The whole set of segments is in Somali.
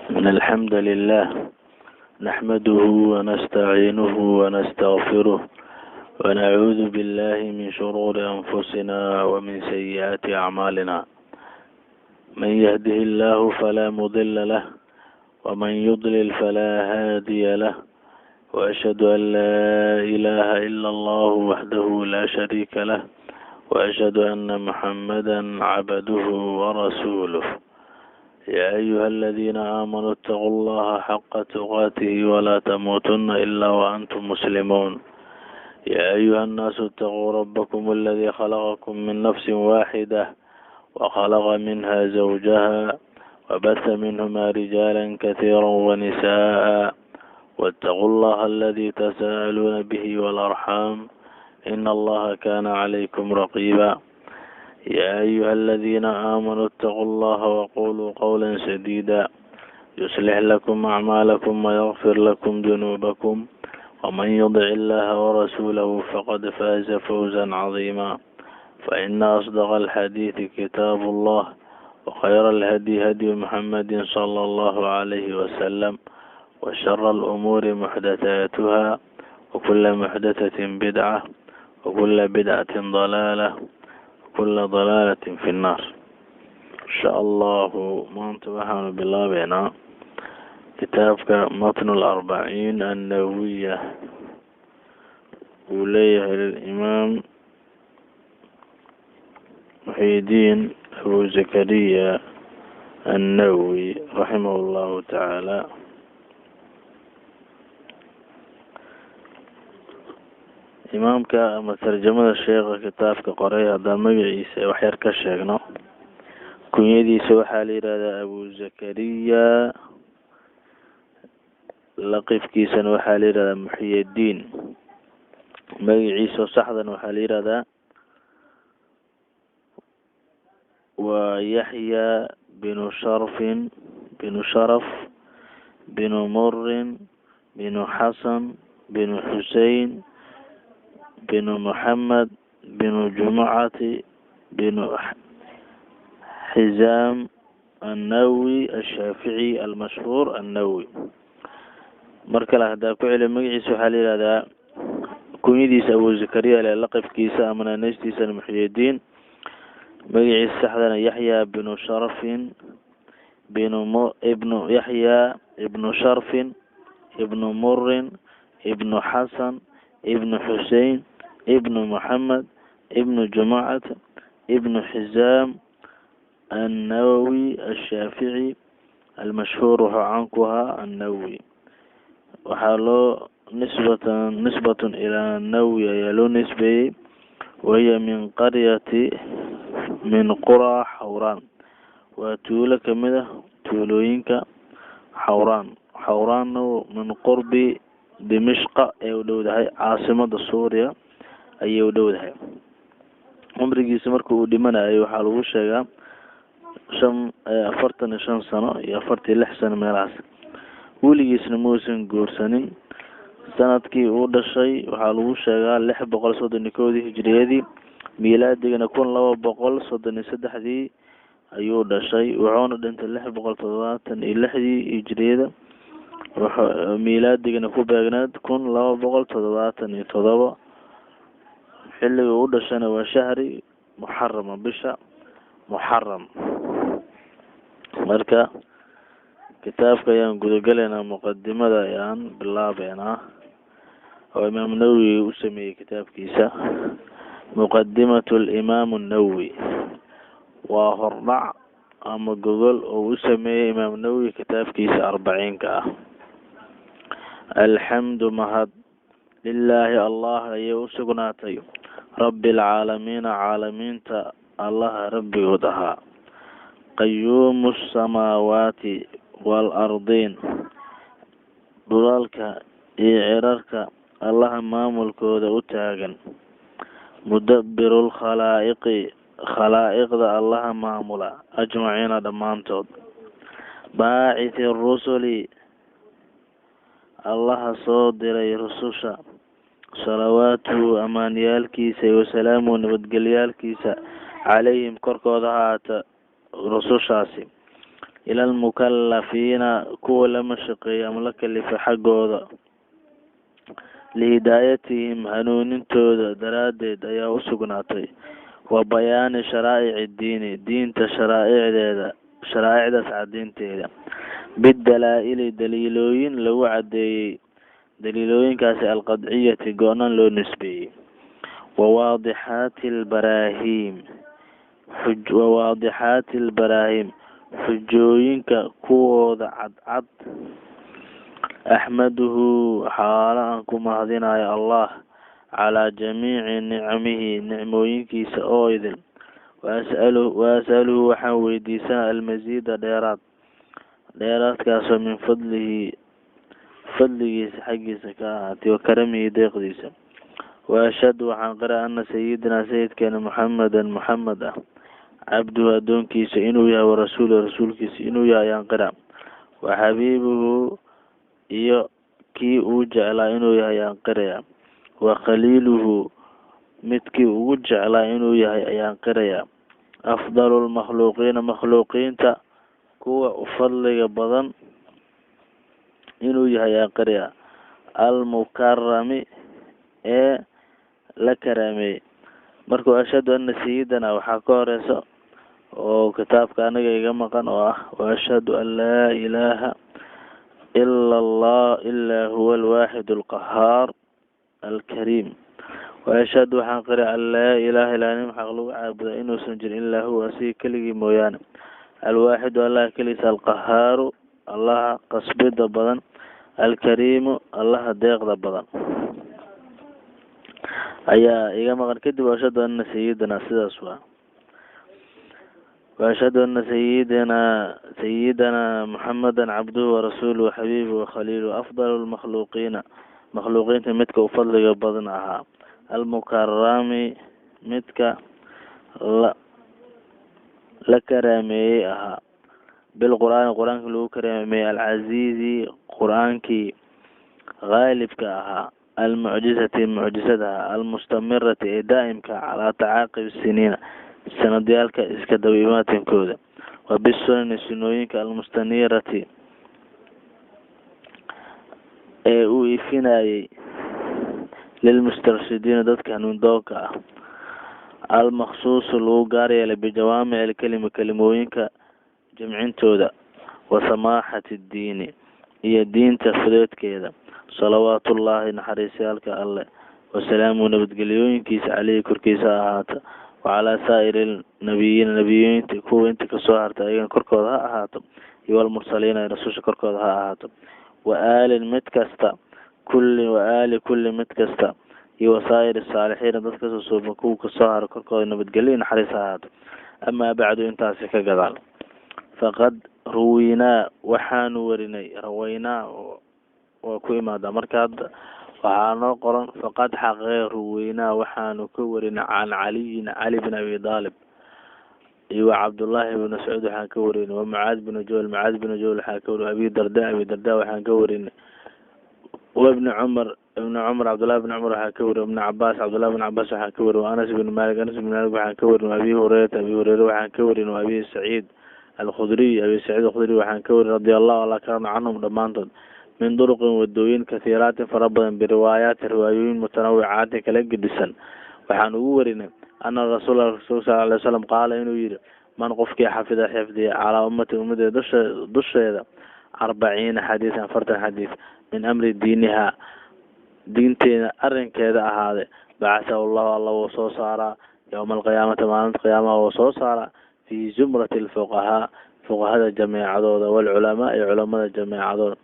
إن الحمد لله نحمده ونستعينه ونستغفره ونعوذ بالله من شرور أنفسنا ومن سيئات أعمالنا. من يهده الله فلا مضل له ومن يضلل فلا هادي له، وأشهد أن لا إله إلا الله وحده لا شريك له، وأشهد أن محمدا عبده ورسوله. يا أيها الذين آمنوا اتقوا الله حق تقاته ولا تموتن إلا وأنتم مسلمون. يا أيها الناس اتقوا ربكم الذي خلقكم من نفس واحدة وخلق منها زوجها وبث منهما رجالا كثيرا ونساء، واتقوا الله الذي تساءلون به والأرحام إن الله كان عليكم رقيبا. يا أيها الذين آمنوا اتقوا الله وقولوا قولا سديدا يصلح لكم أعمالكم ويغفر لكم ذنوبكم، ومن يطع الله ورسوله فقد فاز فوزا عظيما. فإن أصدق الحديث كتاب الله، وخير الهدي هدي محمد صلى الله عليه وسلم، وشر الأمور محدثاتها، وكل محدثة بدعة، وكل بدعة ضلالة، وكل ضلالة في النار. إن شاء الله maanta waxaanu bilaabeynaa kitaabka Matn Alarbaciin Annawiya uu leeyahay lilimaam Muxyidiin Abu Zakariya Annawowi raximah llahu tacaala. Imaamka ama tarjamada sheekha kitaabka qoray haddaan magaciisa waxyar ka sheegno, kunyadiisa waxaa la yihahdaa Abu Zakariya, laqibkiisana waxaa la yihahdaa Muxyidiin, magaciisa saxdana waxaa la yihahdaa waa Yaxya binu Sharfin binu Sharaf binu Murin binu Xasan binu Xusein binu Muxamed binu Jumucati binu Xizaam Annawi Ashaafici almashhuur Annawi. Mar kale haddaa ku celiyo, magaciisa waxaa la yihahdaa kunyadiisa Abu Zakariya le, laqabkiisa ama naaneystiisana Muxyidiin, magaciisa saxdana Yaxya binu Sharafin binu m ibnu Yaxya ibnu Sharfin ibnu Murin ibnu Xasan ibnu Xusein ibnu Muxamed ibnu Jumucat ibnu Xizaam Annawowi Ashaafici almashhuur, wuxuu caan ku ahaa Annawowi. Waxaa loo nisbatan nisbatun ilaa Nawi ayaa loo nisbeeyey, wahiya min qaryati min qura Xawraan, waa tuulo kamid ah tuulooyinka Xawraan. Xawraanna min qurbi Dimishqa ee u dhowdahay, caasimada Suuriya ayay u dhowdahay. Cumrigiisa marka uu dhimanayo waxaa lagu sheegaa 45 sano iyo 46 sano meelahaas. Weligiisna muusan guursanin. Sanadkii uu dhashay waxaa lagu sheegaa 631-dii hijriyadii, miilaadigana 1233-dii ayuu dhashay, wuxuuna dhintay 676-dii hijriyada, miilaadigana ku beegneed 1277. Xilliga uu dhashana waa shahri Muxarama, bisha Muxaram. Marka kitaabka ayaan gudagalaynaa, muqadimada ayaan bilaabeynaa oo Imaam Nawowi u sameeyey kitaabkiisa. Muqadimatu alimaam Annawowi waa hordhac ama gogol oo u sameeyey Imaam Nawowi kitaabkiisa arbaciinka ah. Alxamdu mahad lilaahi Allah ayay u sugnaatay, rabbi alcaalamiina, caalamiinta Allaha rabbigood ahaa, qayuumu asamaawaati waalardiin, dhulalka iyo cirarka Allaha maamulkooda u taagan, mudabiru lkhalaa'iqi, khalaa'iqda Allaha maamula, ajmaciina dhammaantood, baacithi rusuli, Allaha soo diray rususha, salawaatuhu ammaanyaalkiisa iyo wasalaamuhu nabadgelyaalkiisa calayhim korkooda haata rusushaasi. Ila almukalafiina, kuwa la mashaqeeyay ama la kalifay xaggooda, lihidaayatihim, hanuunintooda daraaddeed ayaa u sugnaatay, wa bayaani sharaa'ici diini, diinta sharaaicdeeda, sharaa'icdaas caddeynteeda, bidalaa-ili, daliilooyin lagu caddeeyey, daliilooyinkaasi alqadciyati, go-nan loo nisbeeyey, wawaadixaati albaraahiim, wawaadixaati albaraahiim, xujooyinka kuwooda cadcad. Axmaduhu, xaalo aan ku mahadinayo Allah, calaa jamiici nicmihi, nicmooyinkiisa oo idil. Waasalu wa-asaluhu, waxaan weydiisanaa, almasiida, dheeraad, dheeraadkaasoo min fadlihi, fadligiisa xaggiisa ka ahaatay, wa karamihi, deeqdiisa. Wa ashhadu, waxaan qira, ana sayidinaa, sayidkeena, Muxamedan, Muxamed ah, cabduhu, addoonkiisa inuu yahay, warasuuluhu, rasuulkiisa inuu yahay ayaan qira, wa xabiibuhu, iyo kii uu jeclaa inuu yahay ayaan qiraya, wa khaliiluhu, midkii ugu jeclaa inuu yahay ayaan qiraya, afdalu lmakhluuqiina, makhluuqiinta kuwa u fadliga badan inuu yahay ayaan qiraya, almukarami, ee la karaameeyey. Marka ashhadu ana sayidana waxaa ka horeysa oo kitaabka aniga iga maqan oo ah wa ashhadu an laa ilaaha ila Allah ilaa huwa alwaaxid alqahaar alkariim. Wa ashhadu, waxaan qira, an laa ilaha ilaa nin xaq lagu caabuda inuusan jirin, ilaa huwa, asiga keligii mooyaane, alwaaxidu, Allaha keligiisa, alqahaaru, Allaha qasbida badan, alkariimu, Allaha deeqda badan ayaa iga maqan. Kadib ashhadu ana sayidina, sidaas waa. Waashhadu ana sayidina Muxameda cabduhu warasuuluhu waxabiibuhu wakhaliiluhu, afdal lmakhluuqiina, makhluuqiinta midka u fadliga badan ahaa, almukarami, midka la karaameeyey ahaa, bilqur'aani, qur-aanki lagu karaameeyey, alcaziizi, qur-aankii haalibka ahaa, almucjizati, mucjisadaha, almustamirati, ee daa'imka, calaa tacaaqib siniina, sanadyaalka iska daba imaatinkooda, wa bisunani, sunooyinka, almustaniirati, ee uu ifinayey, lilmustarshidiina, dadka hanuundoonka ah, almaksuusu, lagu gaar yeelay, bijawaamici alkelima, kelimooyinka jamcintooda, wa samaaxati ddiini, iyo diinta fudeedkeeda. Salawaatullaahi, naxariisyaalka Alle, wasalaamu, nabadgelyooyinkiisa, caleyhi, korkiisa ha ahaata, wacalaa saa'iri nabiyiina, nebiyiinta kuwa inta kasoo hartay ayagana korkooda ha ahaato, iyo walmursaliina, rasusha korkooda ha ahaato, wa aalin mid kasta, kulli wa aali kulli mid kasta, iyo wasaa'ir saalixiina, dad kasoo suuban kuwa kasoo hara korkooda nabadgelyo naxariis ha ahaato. Amaa bacdu, intaasi ka gadaal, faqad ruwinaa, waxaanu warinay, rawaynaa waa ku imaadaa. Marka hadda waxaa noo qoran faqad xaqee ruweynaa, waxaanu ka warinay, can Caliyin, Cali bin Abi Daalib, iyo wa Cabdullaahi bin Mascuud waxaan ka warinay, wa Mucaad bin Jabal, Mucaad bin Jabal waxaan ka warinay, Abi Darda, Abi Darda waxaan ka warinay, wa Ibni Cumar, Ibni Cumar, Cabdullahi bin Cumar waxaan ka warinay, Ibni Cabaas, Cabdullahi bin Cabaas waxaan ka warinay, wa Anas bin Malik, Anas bin Malik waxaan ka warinay, wa Abi Hurayrata, Abi Hureyre waxaan ka warinay, wa Abi Saciid Alkhudriy, Abi Saciid Alkhudriy waxaan ka warinay, radia Allahu, alla ka canhum dhammaantood, min duruqin, wadooyin, kathiiraatin, fara badan, biriwaayaati, riwaayooyin, mutanawicaatin, kala gedisan, waxaan ugu warinay, ana rasuula, rasul sal alay slam, qaala, inuu yihi: man, qofkii, xafida, xifdiya, calaa ummati, ummadeeda dusheeda, 40 xadiisan, 40 xadiis, min amri diiniha, diinteeda arrinkeeda ahaade, bacasahu Allahu, Alla wuu soo saaraa, yowma alqiyaamati, maalinta qiyaamaha wuu soo saaraa, fii zumrati alfuqahaa, fuqahada jameecadooda, waalculamaa, iyo culamada jameecadooda.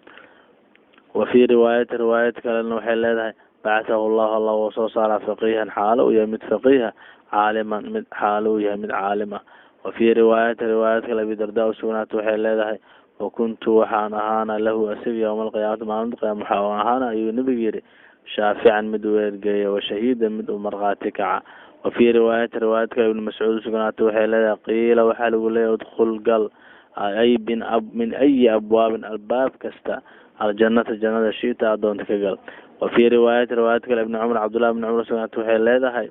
Wa fii riwaayati, riwaayad kalena waxay leedahay: bacasahu Allahu, Alla wuu soo saaraa, faqiihan, xaalo uu yahay mid faqiiha, caaliman, mid xaalo uu yahay mid caalima. Wa fii riwaayati, riwaayad kale Abi Darda usugnaata waxay leedahay: wakuntu, waxaan ahaana, lahu, asiga, yowma alqiyaamati, maalinta qiyaama waxaa ahaana, ayuu nebigu yihi, shaafican, mid weergeeya, wa shahiidan, mid uu markhaati kaca. Wa fii riwaayati, riwaayad kale Ibni Mascuud usugnaata waxay leedahay: qiila, waxaa lagu leeyahy: udkhul, gal, ay min ayi abwaabin, albaab kasta, aljannata, jannada, shita, adoonta ka gal. Wa fii riwaayati, riwaayad kale Ibni Cumar, Cabdullahi ibni Cumar usugnaata waxay leedahay: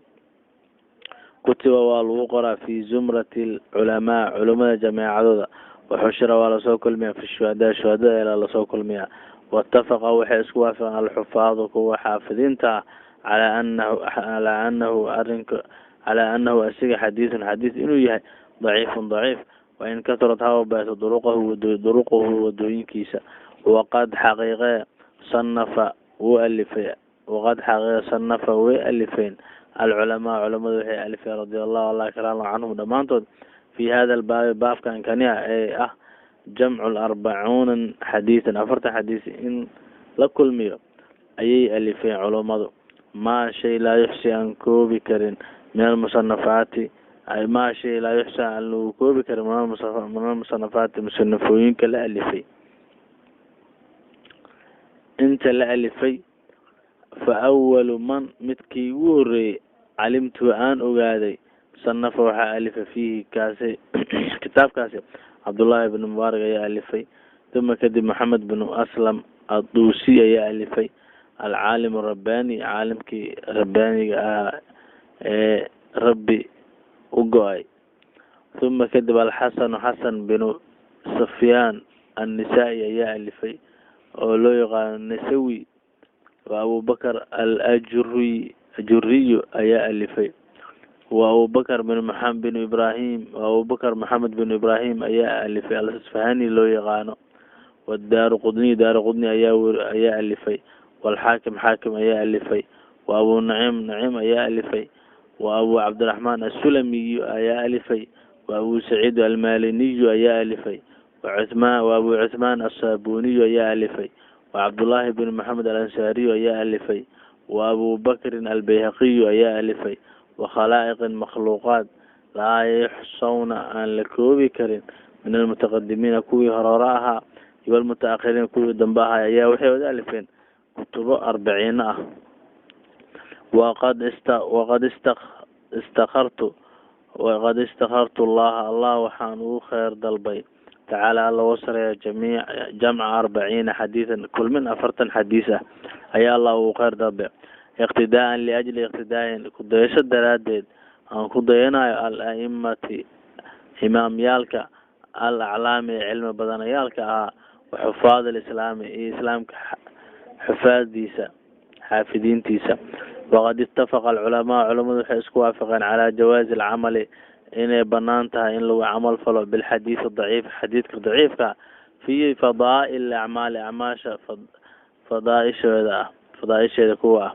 kutiba, waa lagu qoraa, fii zumrati alculamaa, culamada jameecadooda. Waxushira waa lasoo kulmiyaa fi shuhadaa, shuhadada ilaa lasoo kulmiyaa. Waitafaqa waxay isku waafaqeen alxufaadu kuwa xaafidiinta ah calaa anahu arinka, calaa anahu asiga xadiidun xadiid inuu yahay daciifun daciif, wain kahurat haba beeto duruqahu duruquhu wadooyinkiisa. Waqad xaqiiqee sanafa wuu alifay, waqad xaqiiqe sanafa way alifeen alculamaa, culamadu waxay alifeen, radia allahu, Allah kalaano, canhum dhammaantood, fi hada albaabi, baabkan kani ah ee ah jamcu larbacuuna xadiidan, 40 xadiis in la kulmiyo ayay alifeen culummadu. Maa shay laa yuxsi aan koobi karin min almusanafaati, maa shay laa yuxsi aan lagu koobi karin min almusanafaati, musanafooyinka la alifay, inta la alifay. Fa awalu man, midkii ugu horreeyey, calimtu aan ogaaday, sanafa waxaa alifa fiihi kaasi kitaabkaasi Cabdullaahi bnu Mubaarak ayaa alifay. Uma kadib Maxamed bnu Aslam Adduusi ayaa alifay, alcaalim arabbani, caalimkii rabbaaniga ahaa ee Rabbi u go-ay. Uma kadib Alxasanu Xasan binu Safyaan Annisaa-i ayaa alifay, oo loo yaqaano Nasawi. Wa Abubakar Alajuriy Ajuriyu ayaa alifay. Wa Abubakar bin maxamed bin Ibrahim, wa Abubakar Maxamed bin Ibrahim ayaa alifay, Alasfahani loo yaqaano. Wadaaru Qudniy, Daaru Qudni ayaa alifay. Walxaakim, Xaakim ayaa alifay. Wa Abu Naciim, Naciim ayaa alifay. Wa Abu Cabdiraxmaan Assulamiyu ayaa alifay. Wa Abu Saciid Almaliniyu ayaa alifay. Wa Cuthmaan, wa Abu Cuthmaan Assaabuniyu ayaa alifay. Wa Cabdullaahi bin Maxamed Alansaariyu ayaa alifay. Wa Abu Bakrin Albayhaqiyu ayaa alifay. Wa khalaa'iqin, makhluuqaad, laa yuxsawna aan la koobi karin, min almutaqadimiina, kuwii horhore ahaa, iyo almutaakhiriin, kuwii dambe ahaa, ayaa waxay wada alifeen kutubo arbaciino ah. Waqad istakhartu Allaha, Allah waxaan ugu kheyr dalbay, tacaala Alla uga sareeya, jamiic jamca 40 xadiidan, kulmin 40 xadiis ah ayaa Allah ugu kheyr dalbay, iqtidaa'an liajli iqtidaa'in, ku dayasho daraaddeed aan ku dayanayo, al a'imati, imaamyaalka, al aclaami, ee cilmi badanayaalka ahaa, wa xufaad alislaami, iyo islaamka xufaadiisa, xaafidiintiisa. Waqad itafaqa alculamaa, culamadu waxay isku waafaqeen, calaa jawaazi alcamali, inay banaan tahay in lagu camal falo, bilxadiisi daciif, xadiidka daciifka, fi fadaa'il acmaali, acmaasha fadaaishooda ah, fadaaisheeda kuwa ah.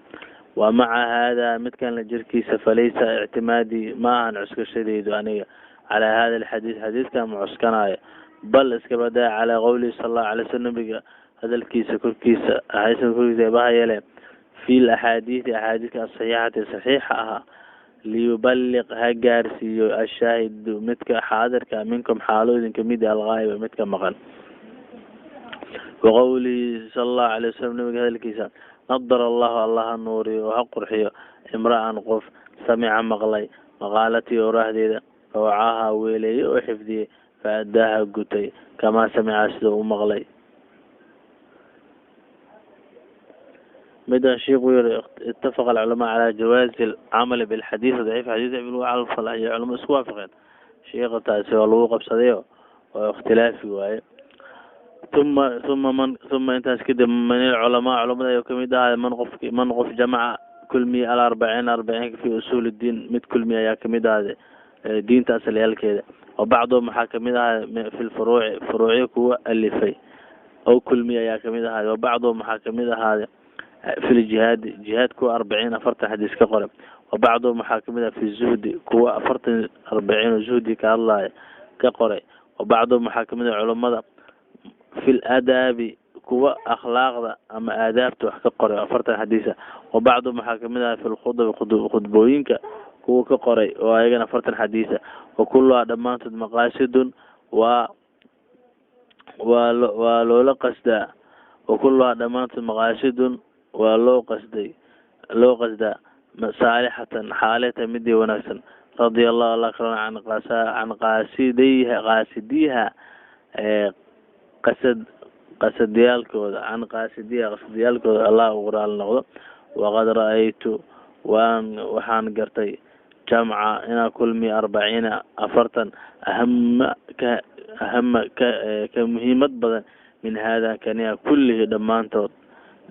Wa maca haadaa, midkan la jirkiisa, falaysa ictimaadii, ma ahan cuskashadeydu aniga, calaa hada alxadiid, xadiidkan ma cuskanaayo, bal iska badaa calaa qowlihi sala allahu alay slam, nabiga hadalkiisa korkiisa axaadiista korkiisa eebaha yeele, fi laxaadiidi, axaadiidka, asaxiixati, saxiixa ahaa. Liyubaliq, ha gaarsiiyo, ashaahidu, midka xaadirka, minkum, xaalo idinka mid, alghaa'iba, midka maqan. Waqowlihi sala allahu alay wasalam, nabiga hadalkiisa, nadara Allahu, Allah ha nuuriyo oo ha qurxiyo, imra'an, qof, samica, maqlay, maqaalatii, oraahdeeda, fawacaaha, weeleeyey oo xifdiyey, fa addaaha, gutay, kamaa samica, sida u maqlay. Midan sheikhu yiri itafaqa alculamaa calaa jawaazi alcamali bilxadiid daciif, xadiid daciif lagu camal fala ayay culamo isku waafaqeen. Sheikha taasi waa lagu qabsadayo, waa ikhtilaafi waaye. Uma man, uma intaas kadib, min alculamaa, culamada ayuu kamid ahaa, man qof, man qof, jamaca, kulmiye, alarbaciin, arbaciinka, fi usuul iddiin, mid kulmiye ayaa kamid ahaaday diinta asalyaalkeeda. Wa bacduhum, waxaa kamid ahaa, fi lfuruuci, furuucyo kuwa alifay oo kulmiye ayaa kamid ahaaday. Wa bacduhum, waxaa kamid ahaaday, fi ljihaadi, jihaad, kuwa 40, 40 xadiis ka qoray. Wa bacduhum, waxaa kamid ah, fi zuhdi, kuwa 40, 40 oo zuhdi ka hadlaya ka qoray. Wa bacduhum, waxaa kamid ah culamada, fi ladaabi, kuwa akhlaaqda ama aadaabta wax ka qoray 40 xadiisa. Wa bacduhum, waxaa kamid ah, fi lkhudabi, khudbooyinka kuwa ka qoray oo ayagana 40 xadiisa. Wa kulluhaa, dhammaantood, maqaasidun, waa loola qasdaa. Wa kulluhaa, dhammaantood, maqaasidun, waa loo qasday, loo qasdaa, saalixatan, xaalata, midii wanaagsan, radia Allahu, Allah kalona, can qaasidayha, qaasidiiha, qasad qasadiyaalkooda, can qaasidiha, qasadiyaalkooda Allah ugu raali noqdo. Waqad ra-aytu, waan waxaan gartay, jamca, inaa kulmiya, 40, 40, ahama ka Ahama ka muhiimad badan min hada kaniya kullihi dhammaantood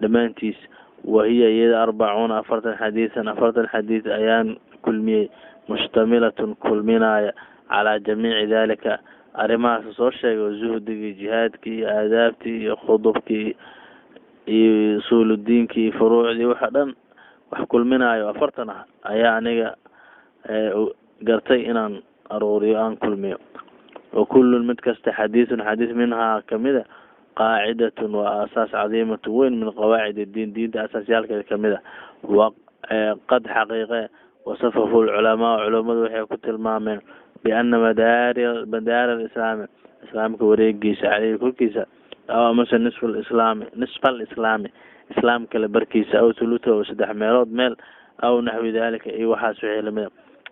dhammaantiis. Wahiya iyada 40 40 xadiisan, 40 xadiis ayaan kulmiyey, mushtamilatun kulminaaya calaa jamiici dalika arrimahaas soo sheegay, zuhdigii, jihaadkii iyo aadaabtii iyo khudubkii iyo usuuludiinkii iyo furuucdii, waxa dhan wax kulminaayo 40 ah ayaa aniga gartay inaan aruuriyo, aan kulmiyo. Wa kullun mid kasta xadiisun xadiis minhaa kamida qaacidatun waa aasaas cadiimatu weyn min qawaacid iddiin, diinta asaasyaalkeeda kamid a. Wa qad xaqiiqe wasafahu lculamaa, culamadu waxay ku tilmaameen biana madaari alislaami, islaamka wareegiisa, caleyhi korkiisa, aw amase nisfu lislaami, nisfa alislaami, islaamka la barkiisa, aw thuluthahu 3 meelood meel, aw naxwi dalika iyo waxaas wixii lamida.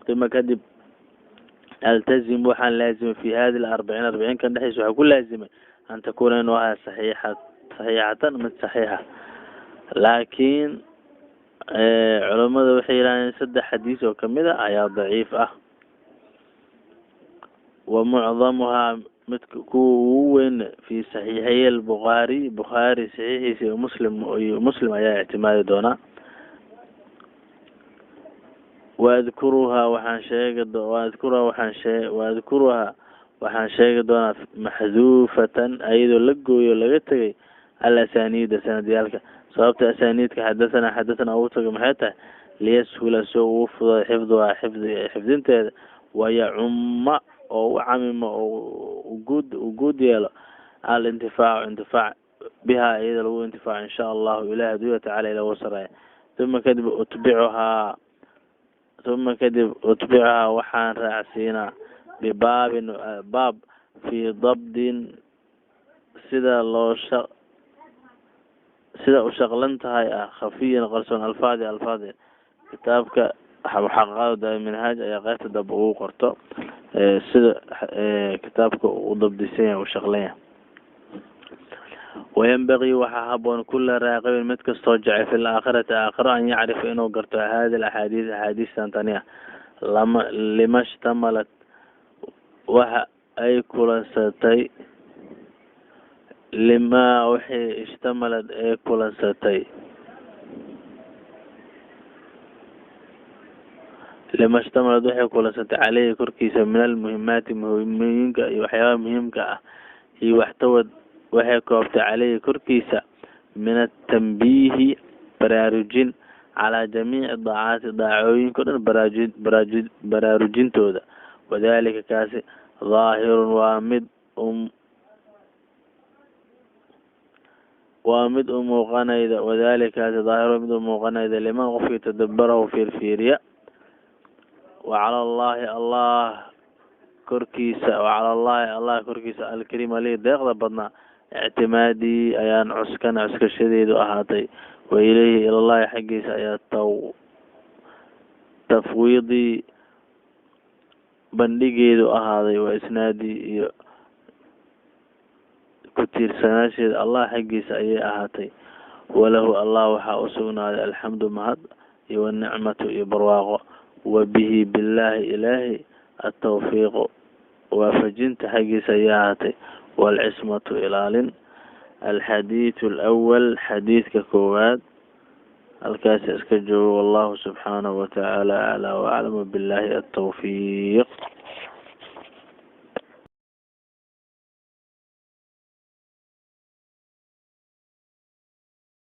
Uma kadib altazim waxaan laazimay fi hadi alarbaciin, arbiciinkan dhexdiisa waxaa ku laazimay an takuuna inuu ahaa saxiixatan mid saxiixa. Laakiin culamada waxay yidhahdeen 3 xadiis oo kamid a ayaa daciif ah. Wa mucdamuhaa midka kuwa ugu weyn fi saxiixay albukhaari, bukhaari saxiixiisa iyo Muslim, iyo Muslim ayaa ictimaadi doonaa. Waadkuruhaa waxaan sheegi waadkuruhaa waxaan shee waadkuruhaa waxaan sheegi doonaa maxduufatan ayadoo la gooyo laga tegay alasaniida sanadyaalka. Sababta asaniidka xadathana xadathana ugu tagay maxay tahay? Liyashula soo ugu fududay xifduhaa xifdinteeda, wayacuma oo u camimo oo uguud yeelo alintifaacu intifaac bihaa iyada lagu intifaaco insha allahu ilahi hadduu tacala ila ugu sareeya. Uma kadib utbicuhaa waxaan raacsiinaa bibaabin baab fii dabdin sida loo sida u shaqlan tahay ah khafiyan qarsoon alfaadi kitaabka muxaqaqada minhaaj ayaa qaybta daba ugu qorto sida kitaabka u dabdisan yahay u shaqlan yahay. Wayanbagii waxaa haboon kula raaqibin mid kastoo jecel fi laakhirati aakhiro an yacrifa inuu garto hadi alaxaadiis axaadiistan tani ah lama lima shtamalat waxa ay kulansatay, lima wixii ishtamalad ee kulansatay, lima ishtamalad waxay kulansatay caleyhi korkiisa min almuhimaati muhiimooyinka iyo waxyaabaha muhiimka ah, iyo waxtawad waxay koobtay caleyhi korkiisa min atanbiihi baraarujin calaa jamiici daacaati daacooyinka o dhan baraarujintooda. Wadalika kaasi daahirun waa mid u muuqanayda, wadalikaasi daahirun mid u muuqanayda liman qofkii tadabarahu fiirfiiriya. Wacala allahi allah korkiisa, wacala allahi allah korkiisa alkariim alihi deeqda badnaa ictimaadii ayaan cuskana cuskashadeedu ahaatay, wa ilayhi ilallahi xaggiisa ayaa tafwiidii bandhigeedu ahaaday, wa isnaadii iyo ku tiirsanaasheeda allah xaggiisa ayay ahaatay. Walahu allah waxaa u sugnaaday alxamdu mahad iyo wanicmatu iyo barwaaqo, wa bihi billaahi ilaahi atawfiiqu waafajinta xaggiisa ayay ahaatay, waalcismatu ilaalin. Alxadiidu alawal xadiidka koowaad halkaas iska joogo. Wallahu subxaanahu watacaala aclaa waaclamu billahi altawfiiq.